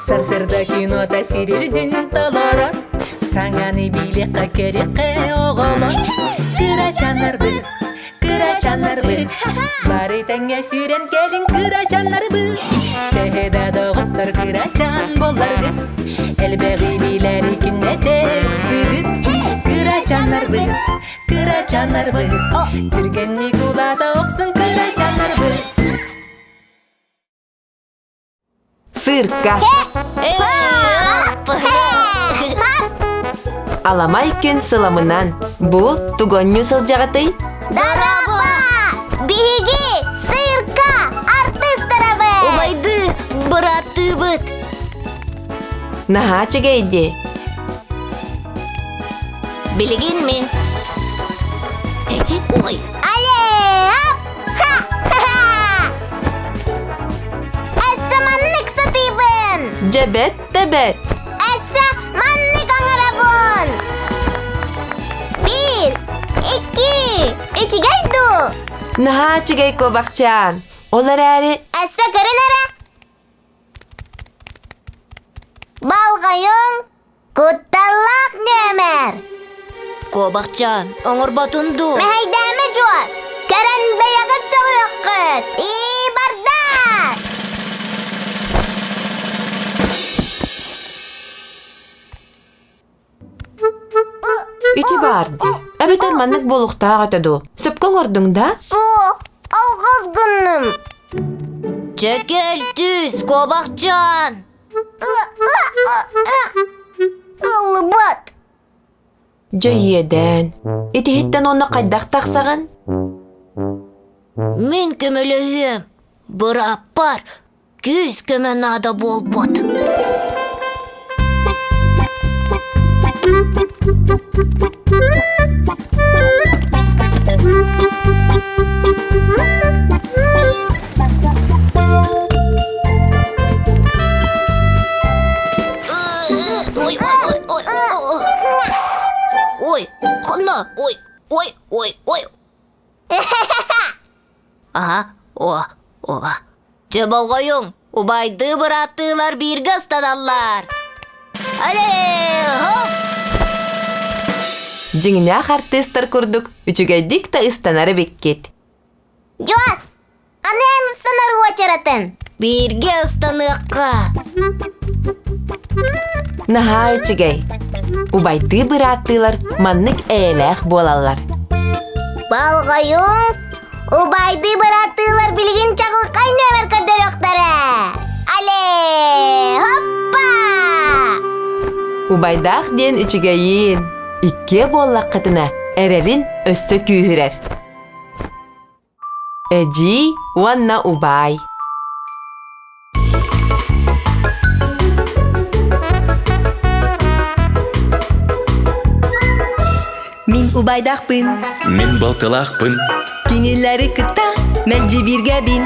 Сарсыарда кинота сирирдин толорор, Саҥаны билиэххэ көрүөххэ оҕолор. Кырачаннарбыт, кырачаннарбыт, Бары тэҥҥэ сүүрэн кэлиҥ кырачаннарбыт. Төһө да доҕоттор кырачан буолларгыт, Элбэҕи билэр күннэтэ ыксыгыт. Кырачаннарбыт, кырачаннарбыт, Түргэнник улаата охсун кырачаннарбыт. Сырка. Аламай күн сыламынан. Бу тугонньу сылдьаҕытый? Дороба! Биһиги сырка артыыстарабыт! Убайды бырааттыыбыт. Наһаа үчүгэй Билигин мин. Ой. Але! Ап! Ха! Эссе маннык сатыыбын! Дьэбэт тэбэт! Эссе маннык оҥоробун! Биир, икки, үчүгэй дуу? Наһаа үчүгэй куобахчаан. Ол эрээри... Эссе көрүн эрэ! Балҕайыҥ, Кутталлаах нүөмэр! Куобахчаан, оҥорботун дуу? Мэһэйдээмэ Дьуос! Кэрэн бэйэҕит сөҕүөххүт! Ии бардар! Ити баар дии. Эбэтэр маннык буолуохтаах этэ дуу? Сөпкө оҥордуҥ да? Суох, алҕас гынным. Чэкэл түс, куобахчаан! Кыллыбат! Дьэ иэдээн, итиһиттэн уонна хайдах тахсаҕын? Мин көмөлөһүөм. Бырааппар күүс көмө наада буолбут. Ой, ой, ой, ой, ой, ханна, ой, ой, ой, ой. Ага, о, о. Дьэ болҕойуҥ, убайдыы бырааттыылар бииргэ ыстаналлар. Але, хоп! Дьиҥнээх артыыстар курдук үчүгэйдик да ыстанар эбиккит. Дьуос, аны эн ыстанар уочаратын. Бииргэ ыстаныахха. Наһаа үчүгэй. Убайдыы бырааттыылар маннык эйэлээх буолаллар. Болҕойуҥ, убайдыы бырааттыылар билигин чаҕылхай нүөмэр көрдөрүөхтэрэ. Але, хоппа! Убайдаах диэн үчүгэйиин. Иккиэ буоллаххытына эрэлин өссө күүһүрэр. Эдьиий уонна убаай Мин убайдаахпын, Мин балтылаахпын. Кинилэри кытта мэлдьи бииргэбин.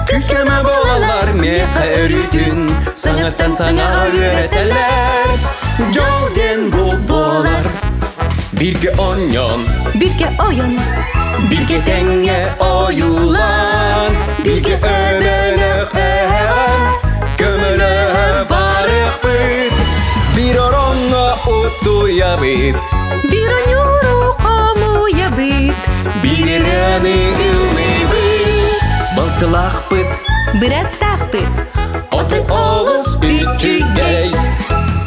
Күүскэмэ буолаллар миэхэ өрүүтүн, Саҥаттан саҥа үөрэтэллэр. Дьол диэн бу буолар. Бииргэ оонньоон, Бииргэ ойон, бииргэ тэҥҥэ ойуулаан, бииргэ өмөлөх эһэҕэ, көмөлөһө барыахпыт. Биир ороҥҥо утуйабыт, биир онньууру хомуйабыт, биир ырыаны ыллыыбыт. Балтылаахпыт, быраттаахпыт, Отой олус үчүгэй.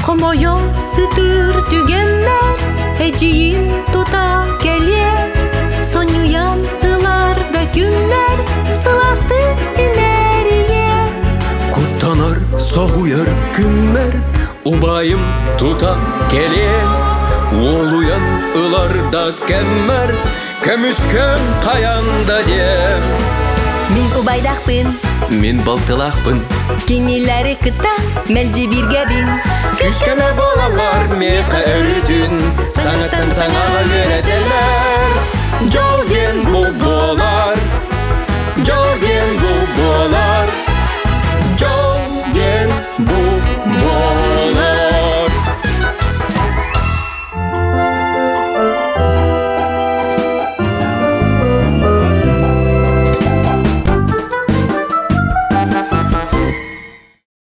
Хомойон ытыыр түгэммэр эдьиийим тута кэлиэ. Сонньуйан ылар да күммэр сылаастык имэрийэ. Куттанар, соһуйар күммэр убайым тута кэлиэ. Уолуйан ылар да кэммэр көмүскэм хайан да диэ. Мин убайдаахпын, Мин балтылаахпын. Кинилэри кытта мэлдьи бииргэбин. Күүскэмэ буолаллар миэхэ өрүтүн, саҥаттан саҥаҕа үөрэтэллэр. Дьол диэн бу буолар, дьол диэн бу буолар.